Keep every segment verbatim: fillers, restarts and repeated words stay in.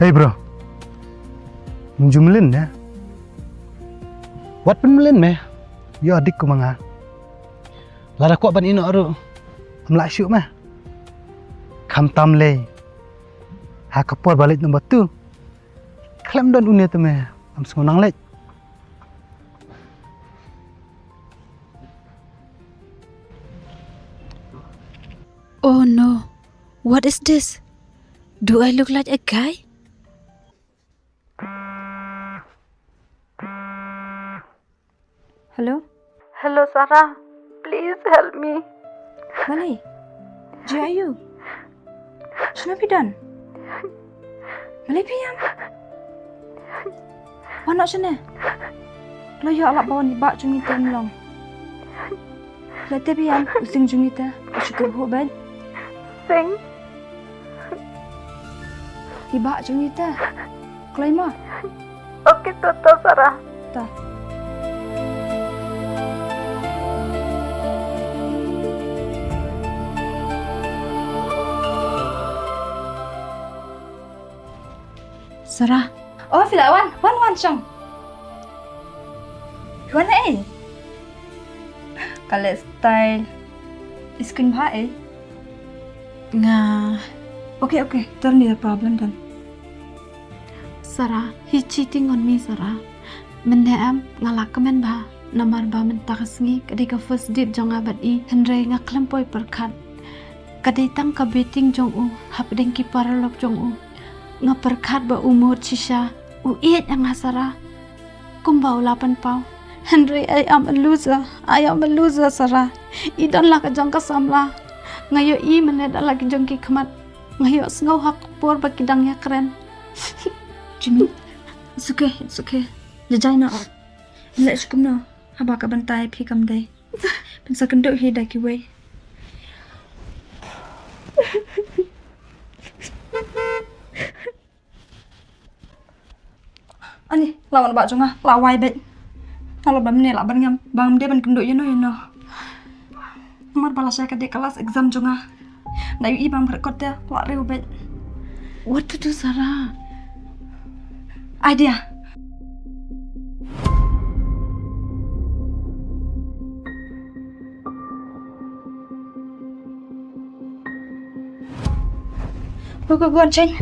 Hey bro. Mynjur mlien ne? Wat pynmlien me. Ïoh dik kumba nga. Lada kwah ban ïehnoh ruh, ym lah shuh me. Khamtam lei ha ka por ba leit number two. Khlem don une te me, ym sngew nang leit. Oh no, what is this? Do I look like a guy? Hello? Hello, Sarah. Please help me. Malay, jia aïu? Shano phi don? Malay phi ïam? Wan noh shane. Khlem ïoh lap ba wan i bah jong ngi te im long. Lehse phi ïam, u sing jong ngi te u shu kyrhuh bad. Sing. I bah jong ngi te. Kloi mo. Okay, to, to, Sarah. To. Sarah. Oh, phi la wan, wan, wan shong. Phi wan ei? Ka leh style. Iskin bha ei? Nga. Okay, okay. Tell me the problem then. Sarah, he cheating on me, Sarah. Mynne em nga la kmen bha, namar ba mynta ka sngi ka dei ka first date jong nga bad i, hynrei nga khlem poi pyrkhat. Ka dei tang ka betting jong u hapdeng ki paralok jong u. Nga pyrkhat ba u mut shisha u ïeit ïa nga, Sarah. Kumba u la pynpaw. Hynrei I am a loser, I am a loser, Sarah. I don la ka jong ka samla. Nga ïohi mynne da la ki jong ki khmat. Nga ïohsngew ha ka por ba ki dang ïakren. Jimmy, it's okay, it's okay. Jajai noh. Leh shi kumno haba ka bynta ïa phi kam dei. Phin sa kynduh hi da kiwei. Ani, la wan bah jong nga, la wai bad. Nga la ban ne, la ban ngam, ba ngam dei ban kynduh ïano ïano. Namar ba la shai ka dei ka last exam jong nga. Nga ïohi ba ngam record te, la riew bad. What to do, Sarah? Idea. Go, go, go and change.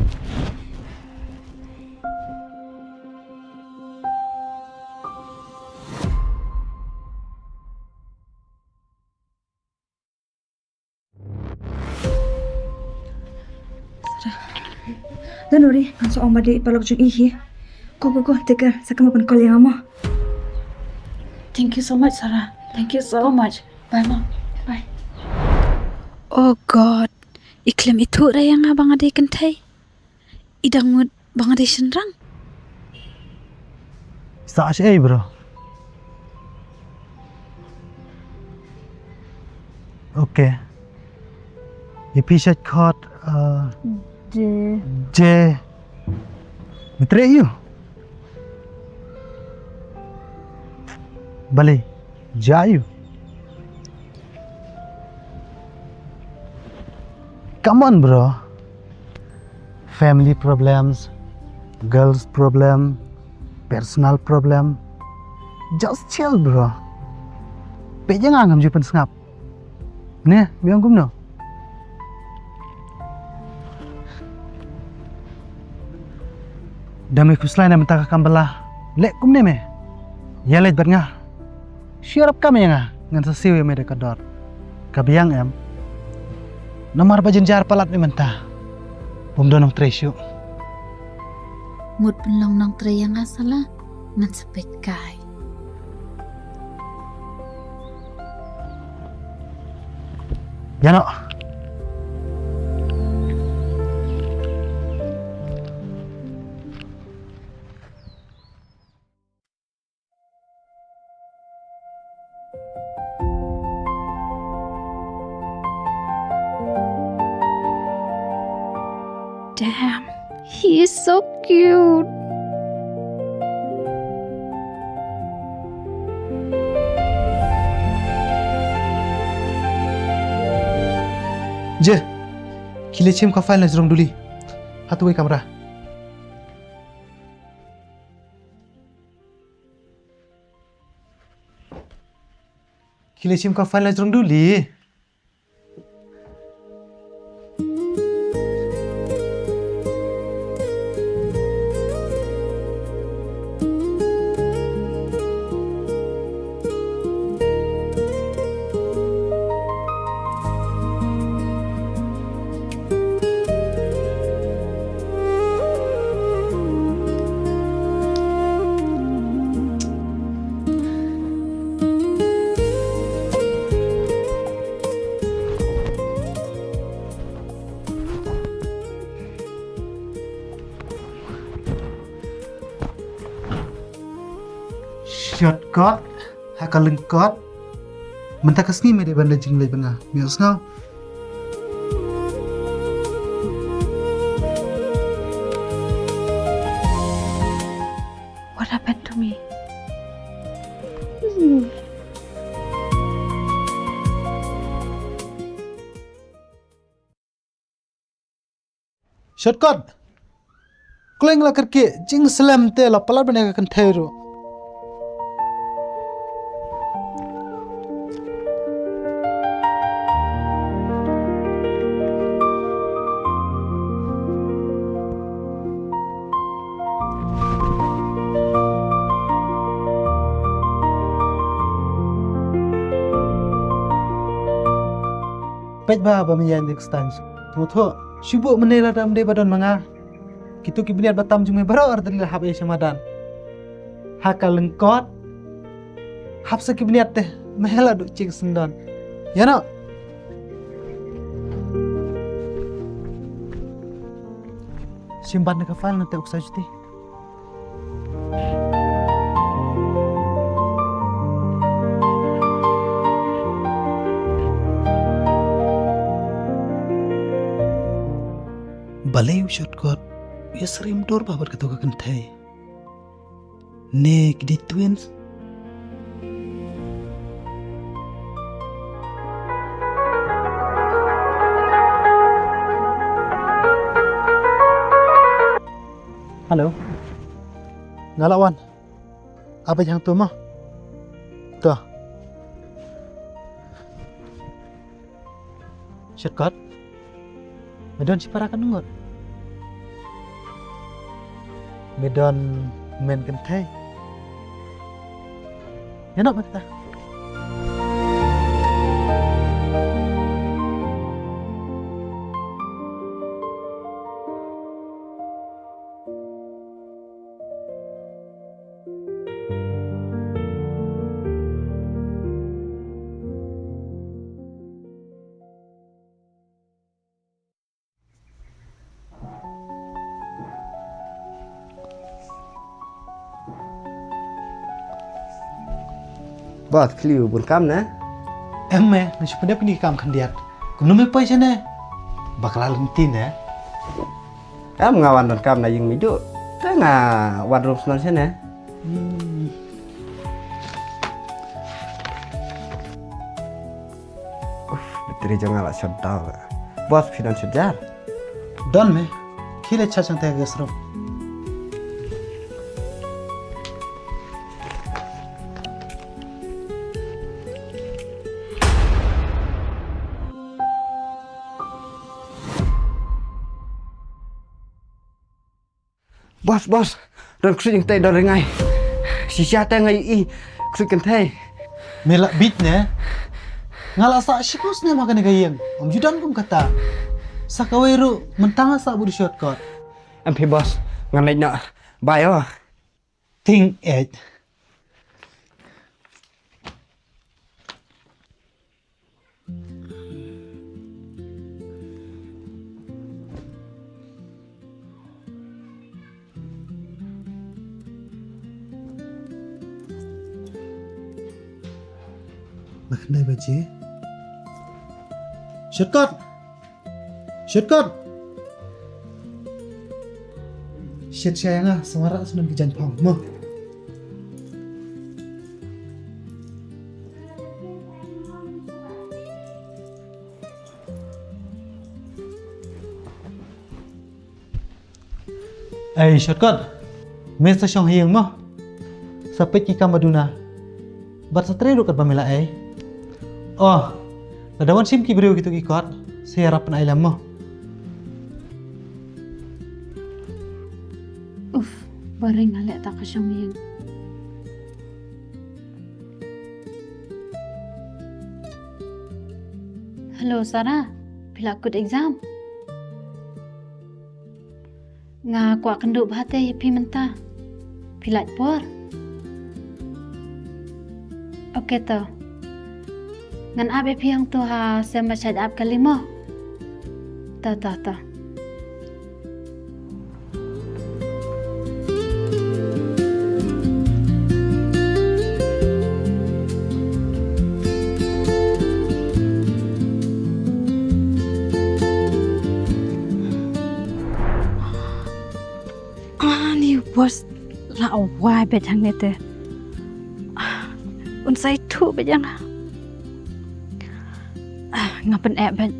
Don't worry, ngan sa ong ba dei paralok jong i hi. Go, go, go, take care. Sa kynmaw ban call ïa nga mo. Thank you so much, Sarah. Thank you so much. Bye, Mom. Bye. Oh God, I khlem ithuh re ïa nga ba nga dei kynthei. I dang mut ba nga dei shynrang. Sa ash ei, bro. Okay. Ïa phi sha khot, uh, J. J. Me treh ïa u. Balei? Jia ïa u. Come on, bro. Family problems, girls problem, personal problem. Just chill, bro. Peit ïa nga, ngam ju pynsngap. Ne, biang kumno? Da me khuslai na mynta ka kam bala. Leh kumne me. Ïa leit bad nga. Shu ïarap kam ïa nga, ngan sa siew ïa me da ka dor. Ka biang em. Namar ba jynjar palat me mynta. Bym don nongtrei shuh. Mut pynlong nongtrei ïa nga sala, ngan sa peit kai. Ïa noh. Damn, he is so cute. J, khie leit shim ka file na jrong duli. Ha tu wei kamra. Khie leit shim ka file na jrong duli. Shortcut ha ka lyngkot. Mynta ka sngi me dei ban leit jingleit bad nga. Me ïohsngew? What happened to me? Shortcut. Kleng la kyrkieh, jingslem te la palat ban ïa ka kynthei ruh. Peit ba, ba me ïa dik stang. Tungtho, shu buh mynne lada ym dei ba don ma nga. Kito ki bniat ba tam jong me baroh ar tylli la hap ïa sha madan. Ha ka lyngkot. Hap sa ki bniat te, me la duh chik syndon. Ïa noh. Shim bad na ka file nangta u ksa juti. Balei u Shortcut u ïasyriem dur bha bad kato ka kynthei? Ne ki dei twins? Hello. Nga la wan. Aba jang tu mo. To. Shortcut. Me don shipara ka nungot. Me don men kynthei. Ïa noh mynta. Boss, khlieh bun kam ne? Em me, nga shu pyndep kine ki kam khyndiat. Kumno me poi shane? Bakla lynti ne? Em, nga wan don kam na ïing Meiduh. Te nga wan rung snon shane. Hmm. Uf, battery jong nga la shut down. Boss, phi don charger? Don me. Khie leit charge hangta ha guest room. Boss, boss, don ksuid hangtei, don ringai. Shisha te nga ïohi ksuid kynthei. Me la bieit ne? Nga la sah shiphew snem ha kane ka ïing, ym ju don kum kata. Sa kawei ruh mynta nga sah bad u Shortcut. Em phi boss, ngan leit noh. Bye oh. Ting eh. Lah, khyndai baje. Shortcut! Shortcut! Shet sha ïa nga, sa wanrah sha ngan ki jaiñphang mo. Ei Shortcut, me sa shong ha ïing mo. Sa peit ki kam ba duna. Bad sa trei ruh katba me la ei. Oh, lada wan shim ki briew kito ki kot, sa ïarap pynai lem mo. Uf, ba ring nga leh ta ka shong ïing. Hello Sarah, phi la kut exam? Nga kwah kynduh bha te ïa phi mynta. Phi lait por? Ok to. Ngan ap ïa phi hangto ha sem ba shait ap kali mo. To to to. Ani u boss la wai bad hangne te. Un sa ïathuh bad ïa nga. Ah, nga pyneh bad.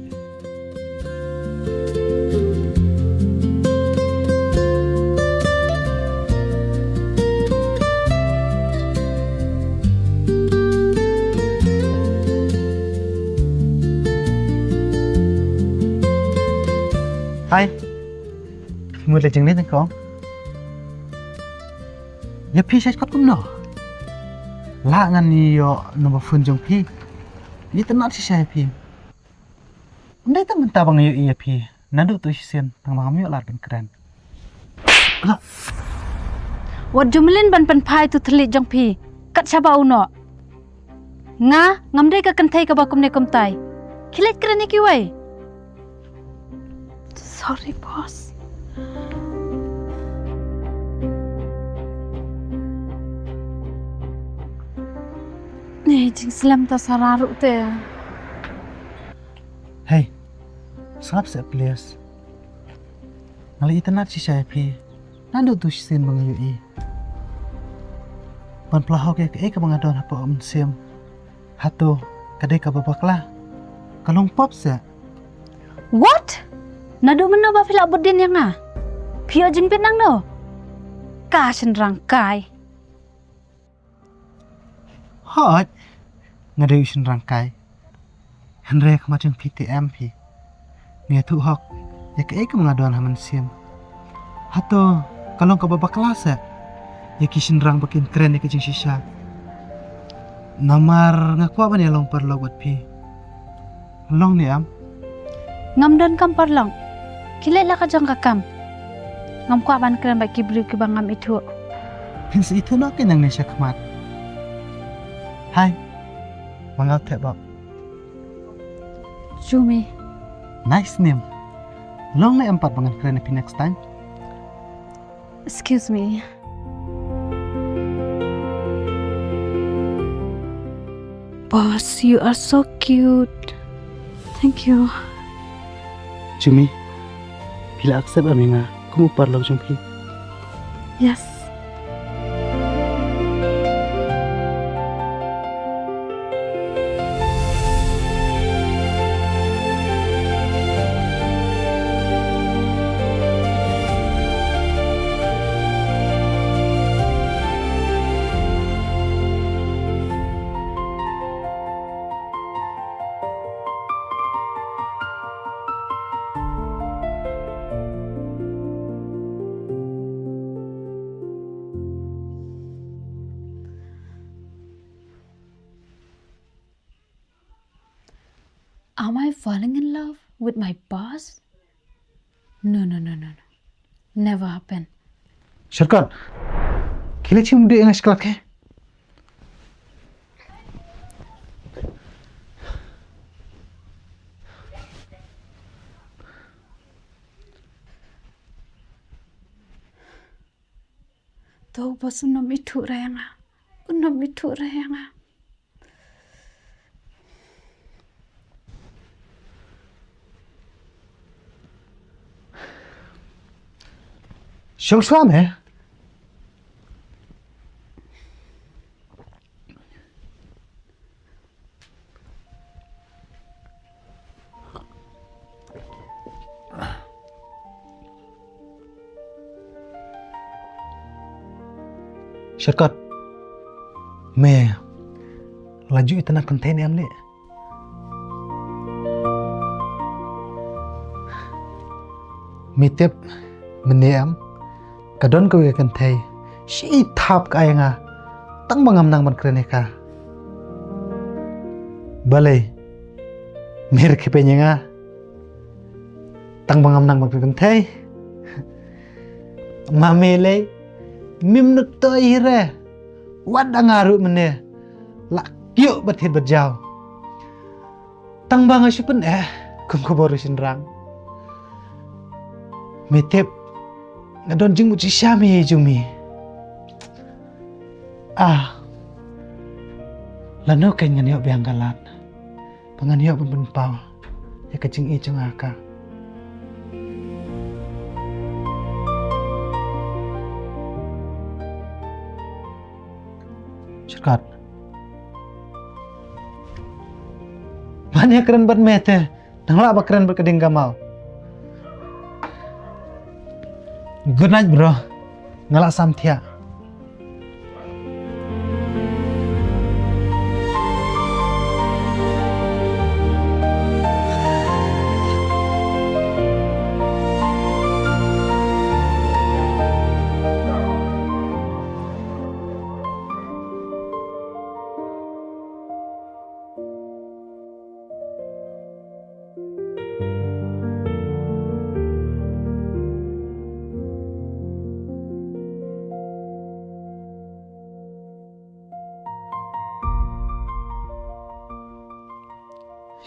Hai. Mut la jingni tang kong. Ïa phi Shortcut kumno? Lah ngan ïoh number phone jong phi. Ïa tynat shisha ïa phi. Ym dei tang mynta ba nga ïohi ïa phi. Naduh tu shisien tang ba ngam ïoh lad ban kren. Wat ju mlien ban pynphai tu thylliej jong phi. Kat shaba u noh. Nga ngam dei ka kynthei kaba kumne kumtai. Khie leit kren ïa kiwei. Sorry boss. Ni jingslem ta Sarah ruh te. Hei, sngap seh please. Nga la itynnad shisha ïa phi naduh tu shisien ba nga ïohi. Ban pynlong ïa kaei kaba nga don hapoh mynsiem. Hato ka dei kaba bakla? Ka long pop seh. What? Naduh mynno ba phi la bud dien ïa nga? Phi ïoh jingbit nangno? Ka shynrang kai. Hooid, nga dei u shynrang kai. Hynrei ha khmat jong phi te em phi. Nga ïathuh hok ïa kaei kaba nga don ha mynsiem. Hato ka long kaba bakla seh ïa ki shynrang ba kin kren ïa ka jingshisha? Namar nga kwah ban ïalong paralok bad phi. Long ne em? Ngam don kam paralok. Khie leit la ka jong ka kam. Ngam kwah ban kren bad ki briew kiba ngam ithuh. Phin sa ithuh noh kein nangne sha khmat. Hai. Mangau thep bok. Jumi. Nice name. Long ne em pat ba ngan kren ïa phi next time. Excuse me. Boss, you are so cute. Thank you. Jumi, phi la accept em ïa nga kum u paralok jong phi? Yes. Am I falling in love with my boss? No, no, no, no, no. Never happen. Shortcut. Khie leit shim dih nga shklat ke. To boss, un ym ithuh re ïa nga. Un ym ithuh re ïa nga. Shong shwa me. Shortcut. Me la ju itynnad kynthei ne em leh? Me tip mynne em, ka don kawei ka kynthei shi thap ka ai ïa nga, tang ba ngam nang ban kren ïa ka. Balei me rkhie pynïeng ïa nga? Tang ba ngam nang ban kren kynthei. Ma me lei, mim nuk to ire. Wat da nga ruh mynne la kyiuh bad thied bad jaw. Tang ba nga shu pyneh kum ka bor u shynrang. Me tip, nga don jingmut shisha me ïa i Jumi. Ah, lano kein ngan ïoh biang ka lad ba ngan ïoh ban pynpaw ïa ka jingïeit jong nga ha ka. Shortcut. Ban ïa kren bad me te, nang lah ba kren bad ka dieng kamai. Good night, bro. Nga la sam thiah.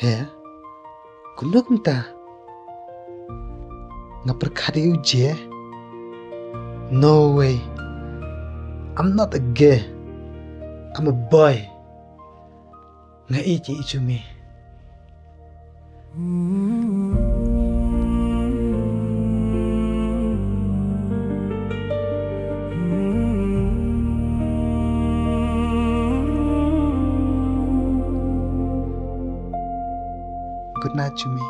He? Kumno kumta? Nga pyrkhat ïa u Jay? No way. I'm not a gay. I'm a boy. Nga ïeit ïa i Jumi. Good night, Jumi.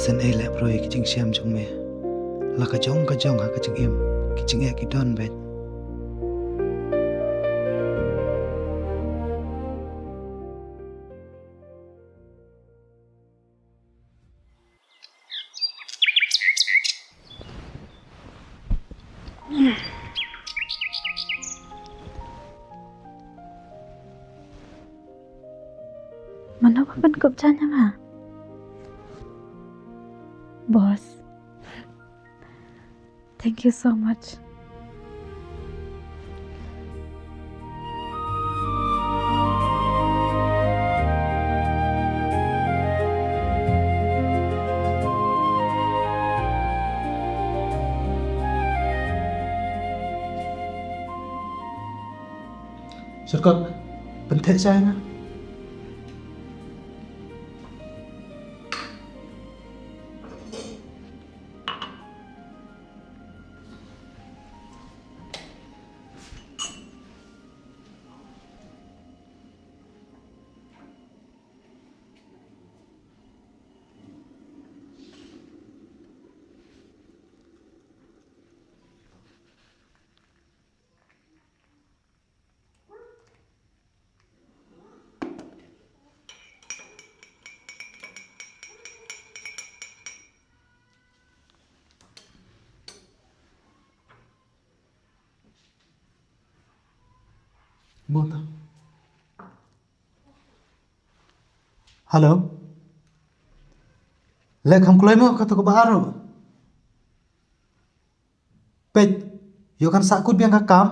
Tang ei leh broi ki jingshem jong me. La ka jong ka jong ha ka jingim, ki jingeh ki don beit. Mano ba pynkup jan ïa nga? Boss. Thank you so much. Syrkot, pyntheh shai nga. Mota. Hello. Leh kham kloi mo kato kaba aro. Peit, ïoh kan sah kut biang ka kam.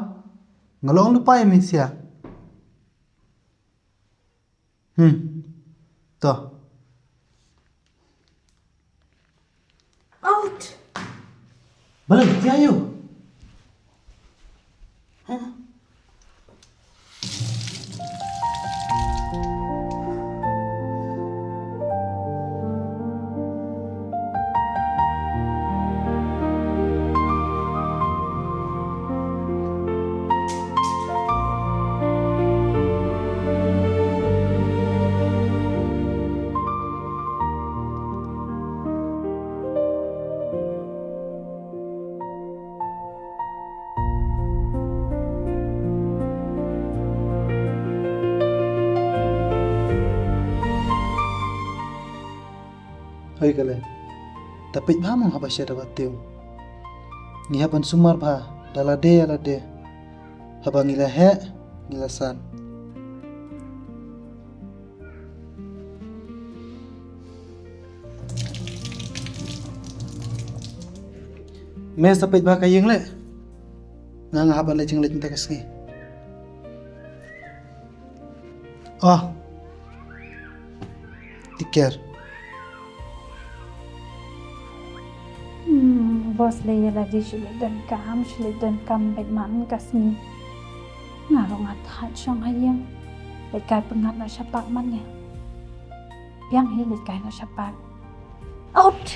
Nga long lupa ïa mi sia. Hmm. To. Out. Balei, tia ayu? Huh? Hoi kale. Ta peit bha mo haba shet haba tieng. Ngi hap ban sumar bha da lade ïa lade. Haba ngi la heh, ngi la san. Me sa peit bha ka ïing leh. Nga nga hap ban leit jingleit mynta ka sngi. Oh. Take care. Hmm, boss leh ïa lade shu leit donkam, shu leit donkam beit man ka sngi. Nga ruh nga thait shong ha ïing. Leit kai pyngngad noh shapoh man ïa. Biang hi leit kai noh shapoh. Out.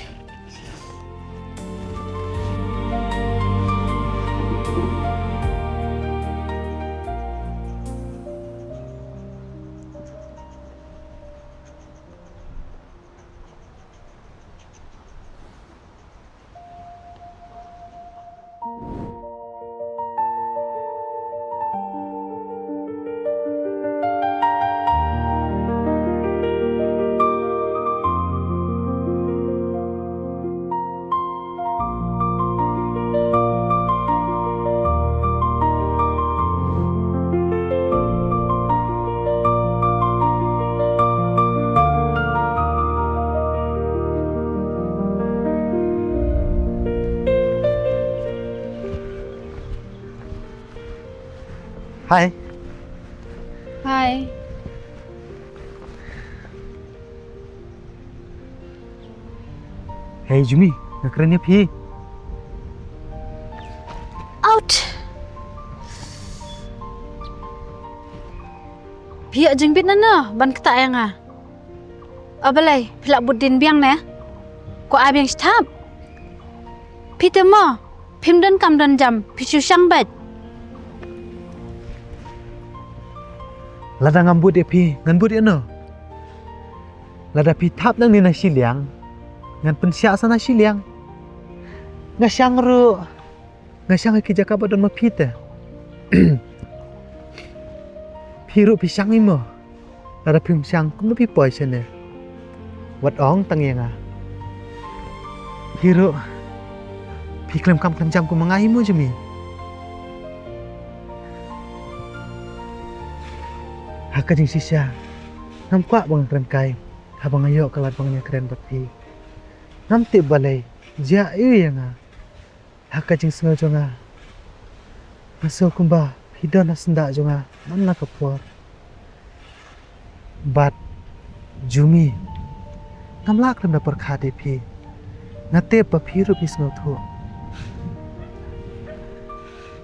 Hi. Hi. Hei Jumi, nga kren ïa phi. Out. Phi ïa jingbit na no ban ktah ïa nga. O balei phi lah bud dien biang ne? Ko ai biang sthap. Phi te mo, phim don kam don jam, phi shu shang beit. Lada ngam bud ïa phi, ngan bud ïa no? Lada phi thap nangne na shiliang, Ngan pynshah sa na shiliang. Nga shang ruh. Nga shang ha ki jaka ba don ma phi te. Phi ruh phi shang hi mo. Lada phim shang kumno phi poi shane. Wat ong tang ïa nga. Phi ruh phi khlem kam khlem jam kum ma nga hi mo Jumi. Ha ka jingshisha ngam kwah ba ngan kren kai haba nga ïoh ka lad ba ngan ïakren bad phi. Ngam tip balei jia ïa nga. Ha ka jingsngew jong nga, nga sngew kumba phi don ha syndah jong nga man la ka por. Bad Jumi, ngam lah khlem da pyrkhat ïa phi. Nga tip ba phi ruh phi sngewthuh.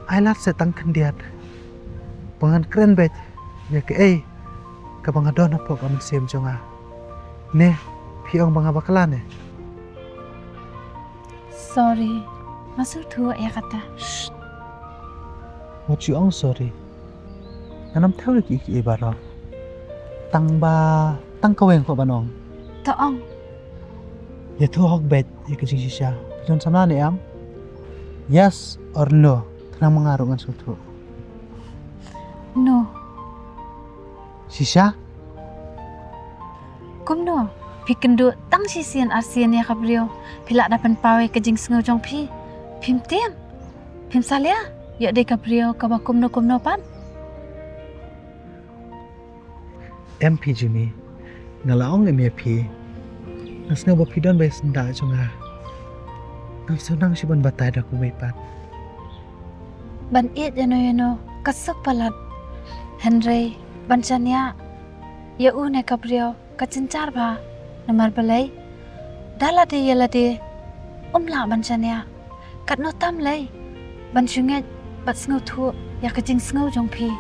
Ai lad sa tang khyndiat ba ngan kren beit ïa kaei kaba nga don hapoh ka mynsiem jong nga. Ne phi ong ba nga bakla ne? Sorry. Nga sngewthuh ïa kata. Shh. Wat ju ong sorry. Ngan ym thew ïa kiei kiei baroh. Tang ba tang kawei nga kwah ban ong. To ong. Ïathuh hok beit ïa ka jingshisha. Phi don samla ne em? Yes or no? Khnang ma nga ruh ngan sngewthuh. No. Shisha? Kumno? Phi kynduh tang shisien arsien ïa ka briew. Phi lah da pynpaw ïa ka jingsngew jong phi. Phim tieng. Phim salia. Ïoh dei ka briew kaba kumno kumno pat. Em phi Jumi. Nga la ong em ïa phi. Nga sngew ba phi don ba ïa syndah jong nga. Ngam sngewdang shuh ban batai da kumwei pat. Ban ïeit ïano ïano ka suk palat. Hynrei ban shaniah ïa une ka briew ka jynjar bha. Namar balei? Da lade ïa lade um lah ban shaniah. Katno tam lei ban shu ngeit bad sngewthuh ïa ka jingsngew jong phi.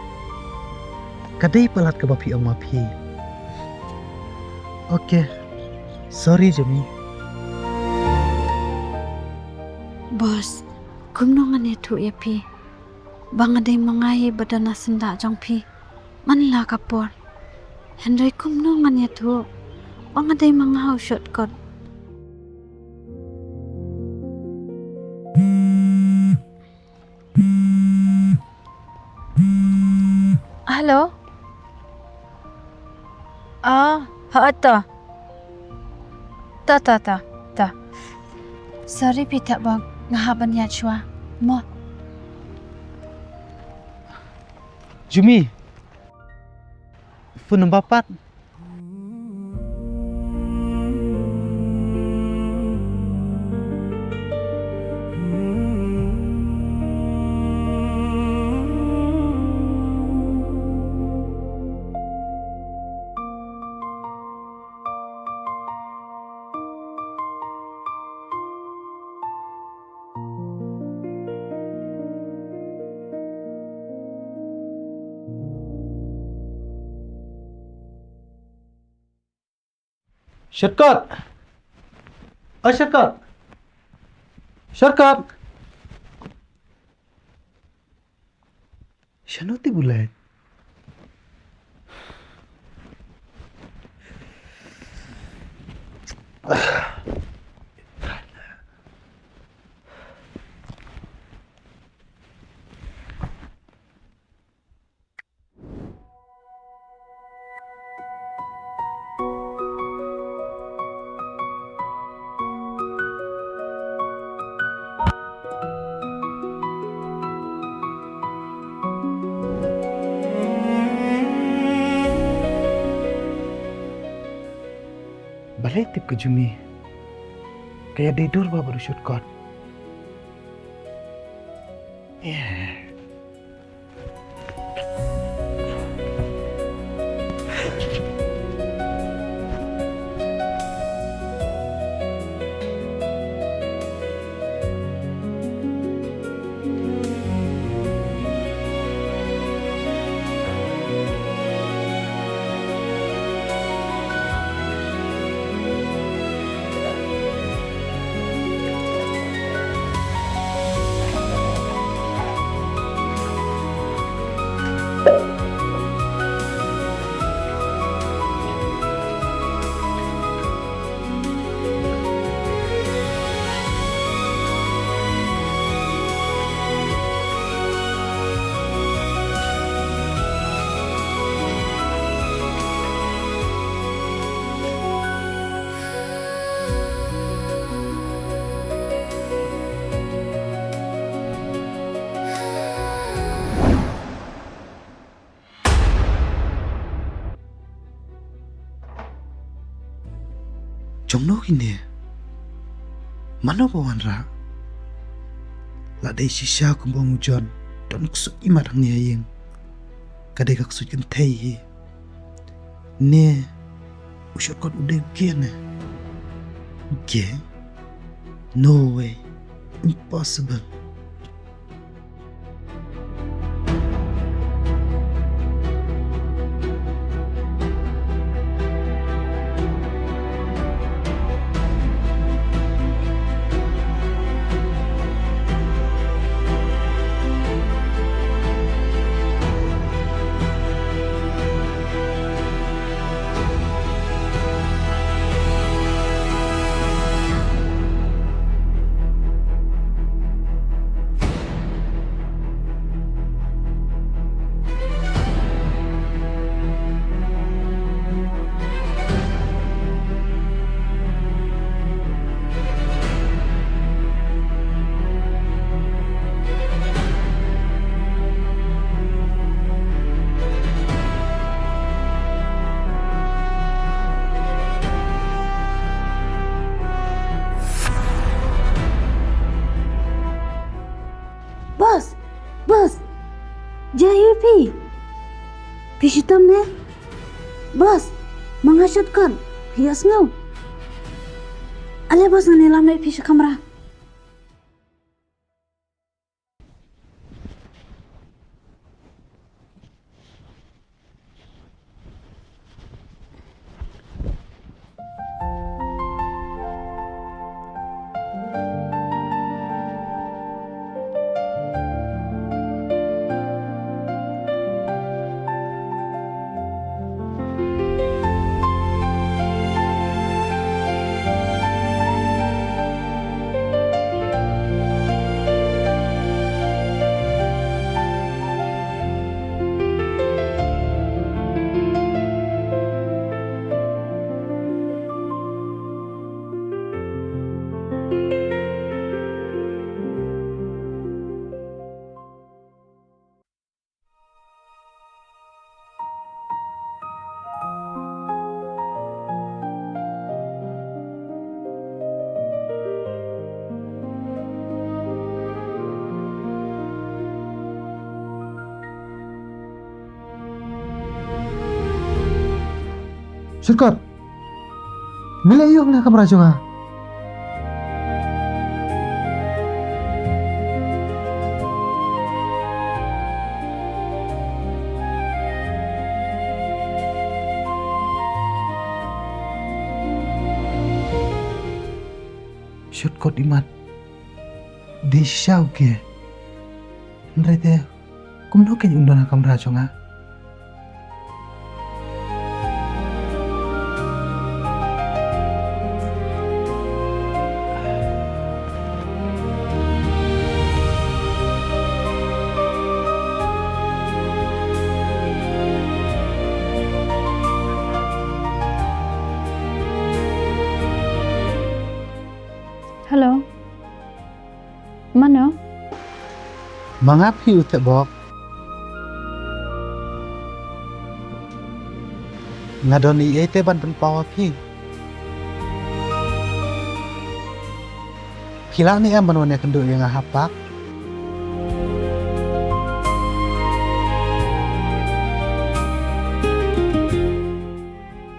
Ka dei palat kaba phi ong ma phi. Okay. Sorry Jumi. Boss, kumno ngan ïathuh ïa phi ba nga dei ma nga hi ba don ha syndah jong phi man la ka por. Hynrei kumno ngan ïathuh ba nga dei ma nga u Shortcut. Hello. Ah, ha ta. Ta ta ta ta. Sorry phi ta bang, nga hap ban ïaid shuwa mo. Jumi. Phone number pat. Shortcut. Oh, Shortcut. Shortcut. Shano te bulai? Balei tip ka Jumi ka ïadei dur bha bad u Shortcut. Dong no kine? Mano ba wanrah? La dei shisha kumba ong u John, don ksuid imat hangne ha ïing. Ka dei ka ksuid kynthei hi. Ne u Shortcut u dei u Gay ne? Gay? No way. Impossible. Boss, boss, jia hi phi? Phi shitom ne? Boss, ma nga Shortcut, phi ïohsngew? Ale boss, ngan ïalam leit phi sha kamra. Shortcut. Me leh aïu ha kamra jong nga? Shortcut imat. Dei shisha u Gay. Hynrei te kumno kein un don ha kamra jong nga? Hello. Mano? Ma nga phi u Thebok. Nga don eiei te ban pynpaw ha phi. Phi lah ne em ban wan ïakynduh ïa nga ha park?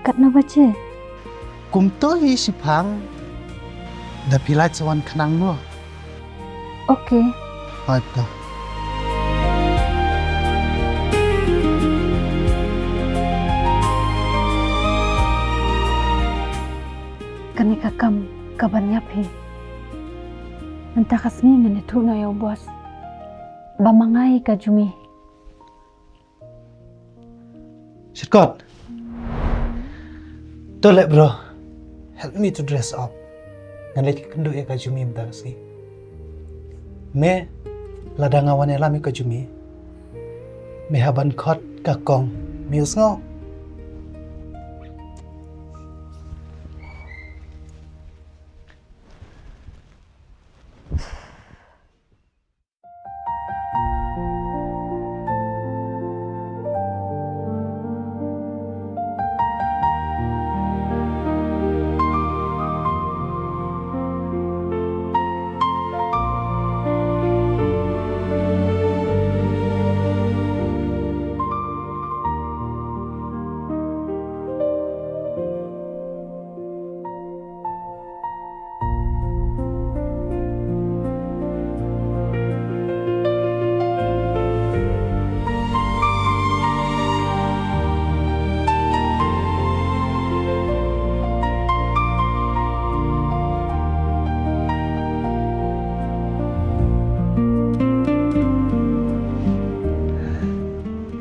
Katno baje? Kumto hi shiphang. Da phi lah sa wan khnang mo. Okay. Hooid to. Kane ka kam kaban ïap hi. Mynta ka sngi ngan ïathuh noh ïa u boss ba ma nga hi ka Jumi. Shortcut. To leh bro. Help me to dress up. Ngan leit kynduh ïa ka Jumi mynta ka sngi. Me, lada nga wan ïalam ïa ka Jumi, me hap ban khot ka kong. Me ïohsngew?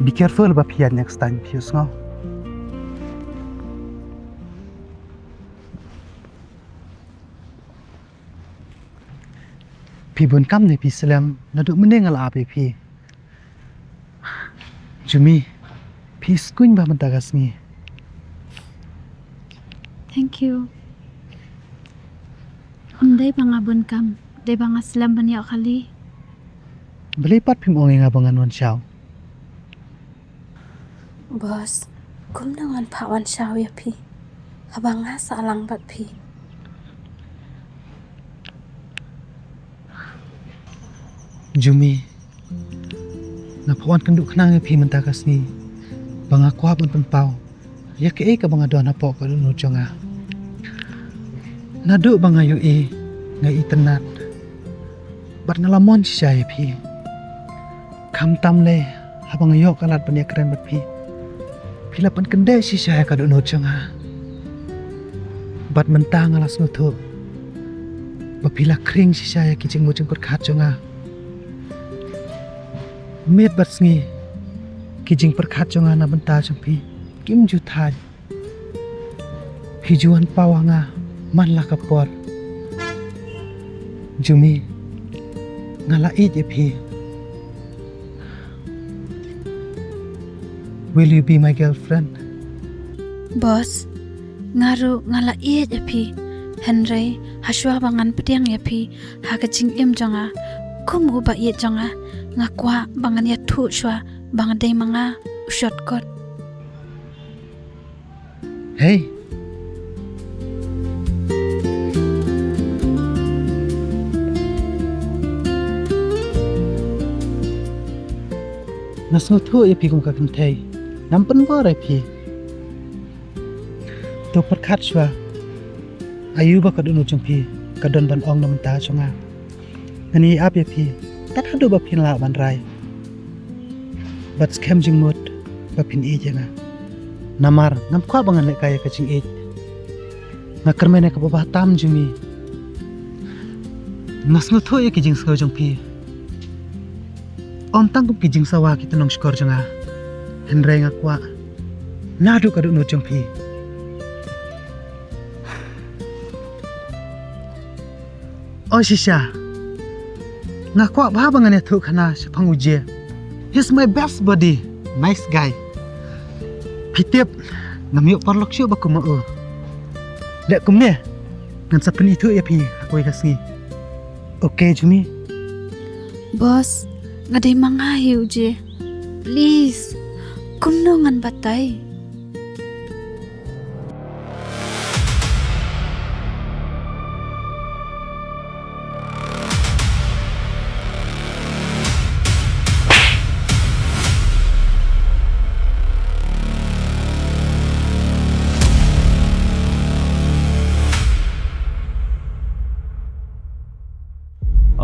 Be careful ba phi ïaid next time phi ïohsngew. Phi bun kam ne phi slem, naduh mynne nga la ap ïa phi. Jumi, phi sngewbha mynta ka sngi. Thank you. Ym dei ba nga bun kam, dei ba nga slem ban ïoh khali. Balei pat phim ong ïa nga ba ngan wan shaw? Boss, kumno ngan phah wan shaw ïa phi haba nga sah lang bad phi? Jumi, nga phah wan kynduh khnang ïa phi mynta ka sngi ba nga kwah ban pynpaw ïa kaei kaba nga don hapoh ka dohnud jong nga. Naduh ba nga ïohi nga itynnad bad nga la mon shisha ïa phi. Khamtam lei haba nga ïoh ka lad ban ïakren bad phi, phi la pynkyndeh shisha ïa ka dohnud jong nga. Bad mynta nga la sngewthuh ba phi la khring shisha ïa ki jingmut jingpyrkhat jong nga. Miet bad sngi ki jingpyrkhat jong nga na bynta jong phi kim ju thait. Phi ju wan paw ha nga man la ka por. Jumi, nga la ïeit ïa phi. Will you be my girlfriend? Boss, nga ruh nga la ïeit ïa phi. Hynrei hashwa ba ngan pdiang ïa phi ha ka jingim jong nga kum uba ïeit jong nga, nga kwah ba ngan ïathuh shwa ba nga dei ma nga u shortcut. Hei. Nga sngewthuh ïa phi kum ka kynthei. Ngam pynbor ïa phi. To pyrkhat shwa. Aïu ba ka dohnud jong phi ka don ban ong na bynta jong nga. Ngan ïai ap ïa phi tad haduh ba phin lah ban rai. Bad skhem jingmut ba phin ïeit ïa nga. Namar ngam kwah ba ngan lehkai ïa ka jingïeit. Nga kyrmen ïa kaba bha tam Jumi. Nga sngewthuh ïa ki jingsngew jong phi. Ym tang kum ki jingsawa ki tnong shkor jong nga. Hynrei nga kwah naduh ka dohnud jong phi. O shisha. Nga kwah bha ba ngan ïathuh khana shaphang u Jay. He's my best buddy. Nice guy. Phi tip, ngam ïoh paralok shuh ba kum ma u. Leh kumne, ngan sa pynithuh ïa phi ha kawei ka sngi. Okay, Jumi? Boss, nga dei ma nga hi u Jay. Please, kumno ngan batai?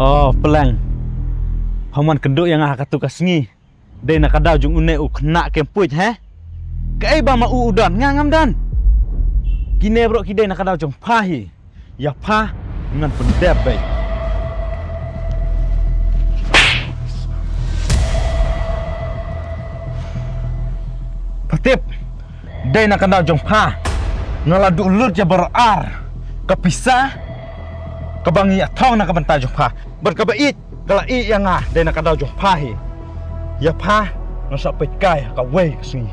Oh, Pleng. Pham wan kynduh ïa nga ha katu ka sngi. Dei na ka daw jong une u khynnah kem puit, he? Kaei ba ma u u don, nga ngam don. Kine baroh ki dei na ka daw jong pha hi. Ïa pha ngan pyndep beit. Pha tip, dei na ka daw jong pha nga la duh lut ïa baroh ar ka pisa kaba ngi ïa thong na ka bynta jong pha. Bad kaba ïeit ka la ïeit ïa nga, dei na ka daw jong pha hi. Ïa pha ngan sa peit kai ha kawei ka sngi.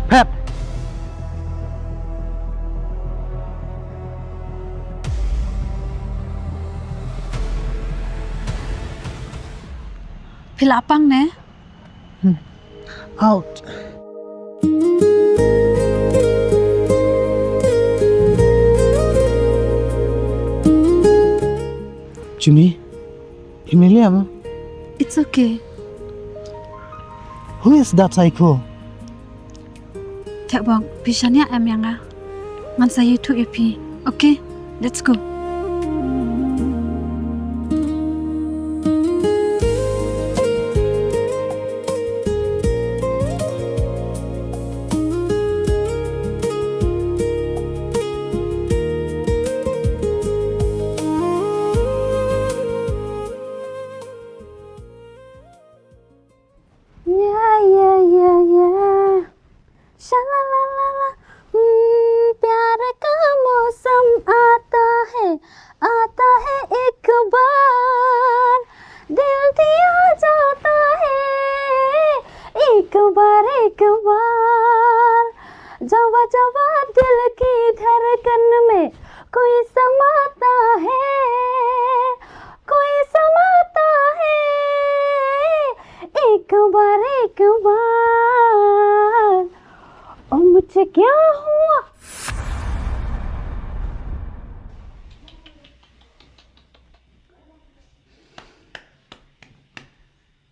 Phet. Phi la pang ne? Hmm. Out. Jumi, Emilia, ma? It's okay. Who is that psycho? Thiah bok, phi shaniah em ïa nga. Ngan sa ïathuh ïa phi. Okay, let's go.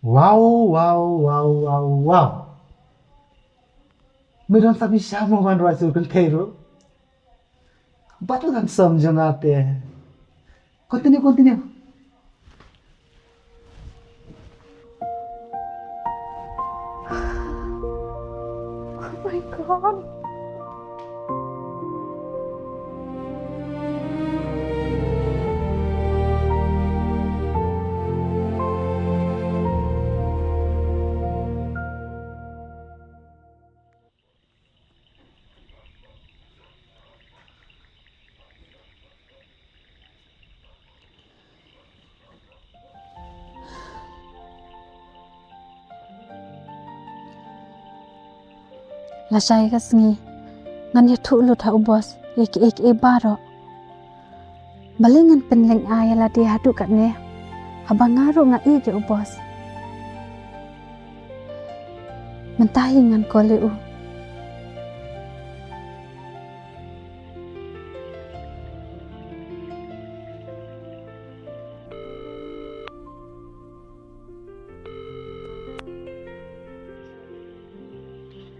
Wow, wow, wow, wow, wow. Me don sa pisa mo ban rwai sur kynthei ruh. Bad u handsome jong nga te. Continue, continue. Oh my God. Lashai, ka sngi ngan ïathuh lut ha u boss ïa kiei kiei baroh. Balei ngan pynlyngngoh ïa lade haduh katne, haba nga ruh nga ïeit ïa u boss. Mynta hi ngan call ïa u.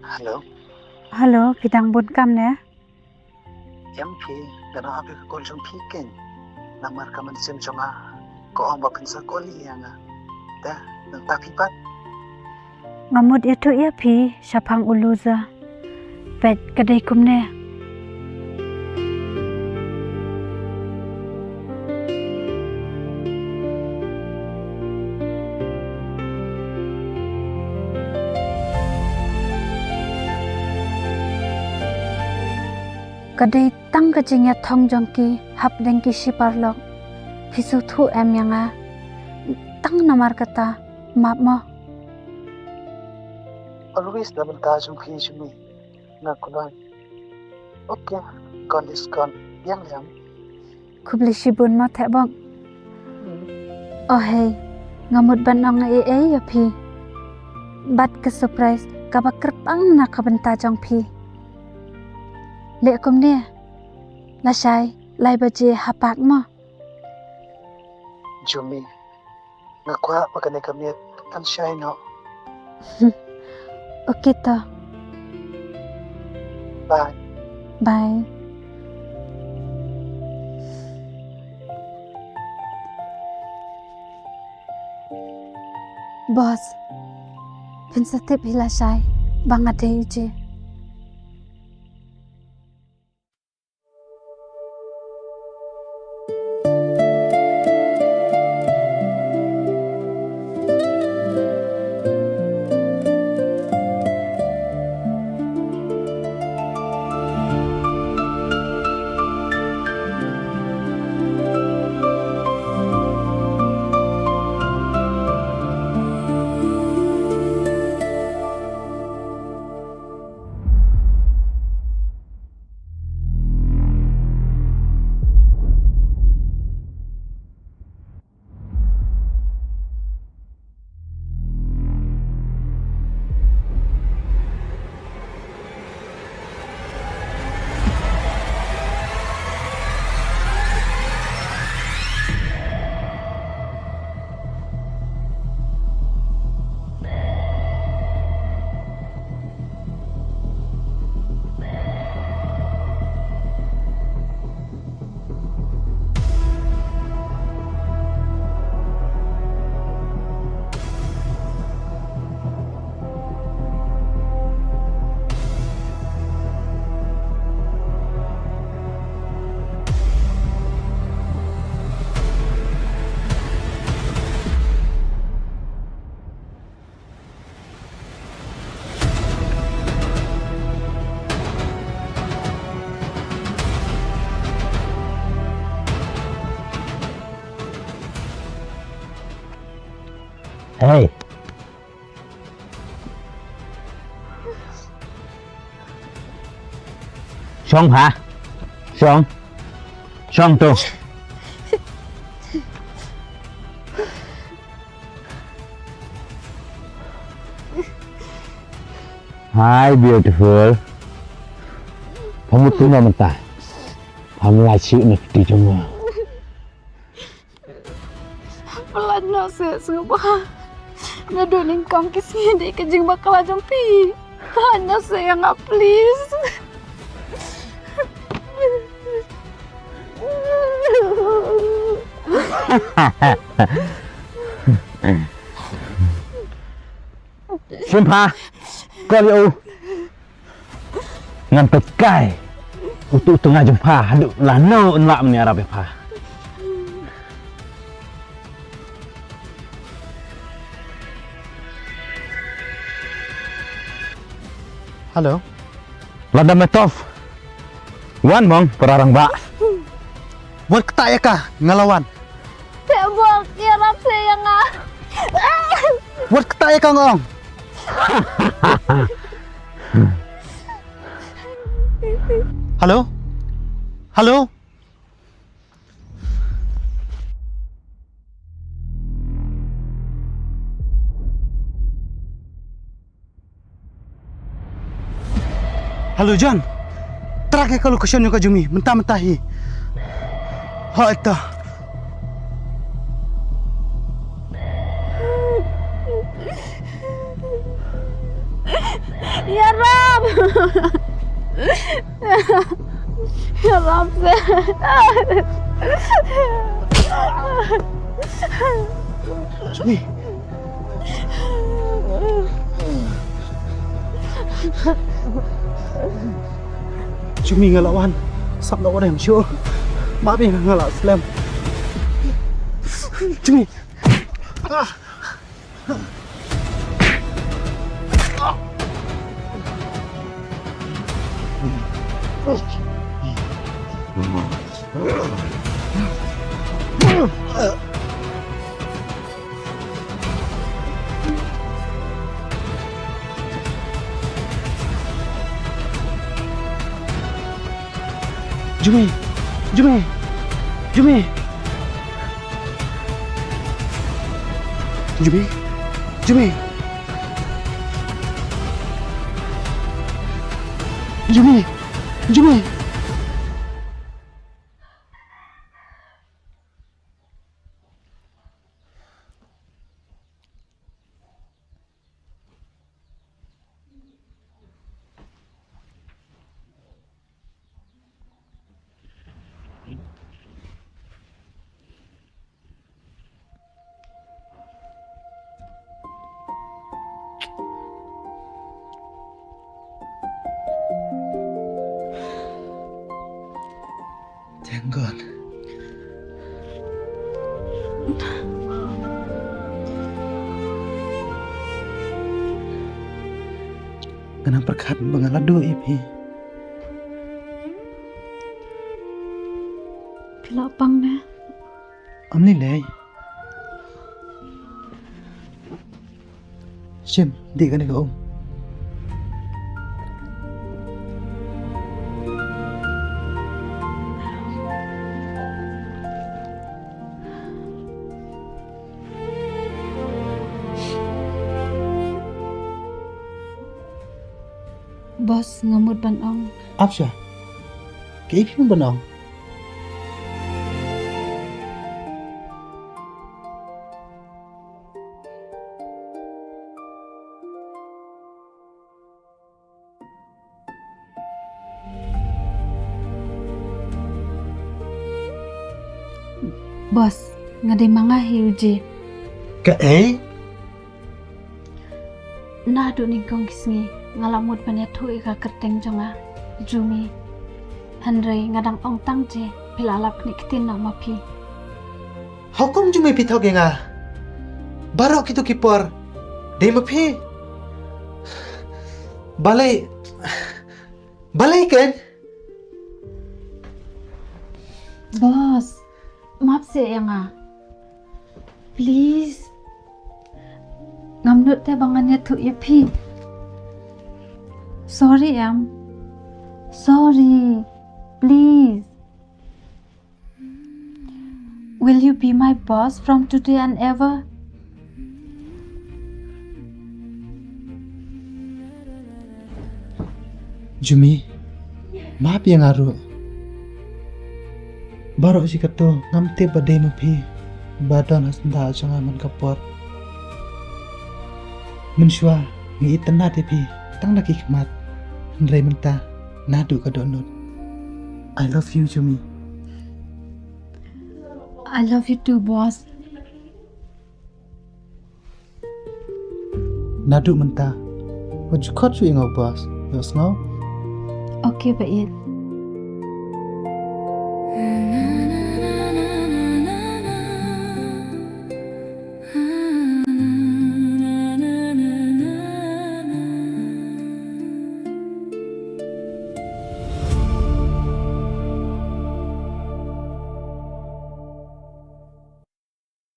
Hello. Hello, phi dang bun kam ne? Em phi, nga dang ap ïa ka call jong phi kein. Namar ka mynsiem jong nga ka ong ba phin sa call ïa nga. Te nangta phi pat? Nga mut ïathuh ïa phi shaphang u loser. Peit ka dei kumne. Ka dei tang ka jingïathong jong ki hapdeng ki shi paralok. Phi sngewthuh em ïa nga? Tang namar kata, map mo. Always na bynta jong phi jong ngi, nga kyrpad. Okay, kon is kon, biang liang. Khublei shibun mo Thehbok. Oh hei, nga mut ban ong ei ei ïa phi bad ka surprise kaba kyrpang na ka bynta jong phi. Leh kumne, lashai lai baje ha park mo. Jumi, nga kwah ba kane ka miet kan shai noh. Okay to. Bye. Bye. Boss, phin sa tip hi lashai ba nga dei u je. Hey. Shong ha. Shong. Shong to. Hi, beautiful. Pha mut kumno mynta? Pham lai shuh na kti jong nga. Pynlait noh seh sngewbha. Naduh nyngkong ki sngi dei ka jingbakla jong phi. Hana sa ïa nga, please. Shim pha. Call ïa u. Ngan peit kai utu u tnga jong pha haduh lano yn lah mynne ïarap ïa pha. Hello. Lada me tough. Wan mong para rangbah. Wat kata ïa ka, nga la wan. Te bok ïarap sa ïa nga. Wat kata ïa ka, nga ong. Hello? Hello? Hello John. Track ïa ka location jong ka Jumi mynta mynta hi. Hooid to. Ïarap. Ïarap. Jumi. Jumi, nga la wan. Sap noh wat em shuh. Map ïa nga, nga la slem. Jumi. Jumi! Jumi! Jumi! Jumi! Jumi! Jumi! Jumi! Thank God. Nga nang pyrkhat ba nga la duh ïa phi. Phi la pang ne? Ym lei lei. Shim, dih kane ka um. Boss, nga mut ban ong. Ap sha. Kaei phi mut ban ong? Boss, nga dei ma nga hi u Jay. Kaei? Naduh nyngkong ki sngi nga la mut ban ïathuh ïa ka kyrteng jong nga, Jumi. Hynrei nga dang ong tang Jay, phi la lap knieh ktien noh ma phi. How come Jumi phi thok ïa nga? Baroh kito ki por dei ma phi. Balei, balei kan? Boss, map seh ïa nga. Please. Ngam nud te ba ngan ïathuh ïa phi. Sorry em. Sorry. Please. Will you be my boss from today and ever? Jumi, map ïa nga ruh. Baroh shi kato ngam tip ba dei ma phi ba don ha syndah jong nga man ka por. Mynshuwa nga itynnad ïa phi tang na ki khmat, hynrei mynta naduh ka dohnud. I love you, Jumi. I love you too, boss. Naduh mynta wat ju khot shuh ïa nga u boss, ïohsngew? Okay, Bah Ïeit.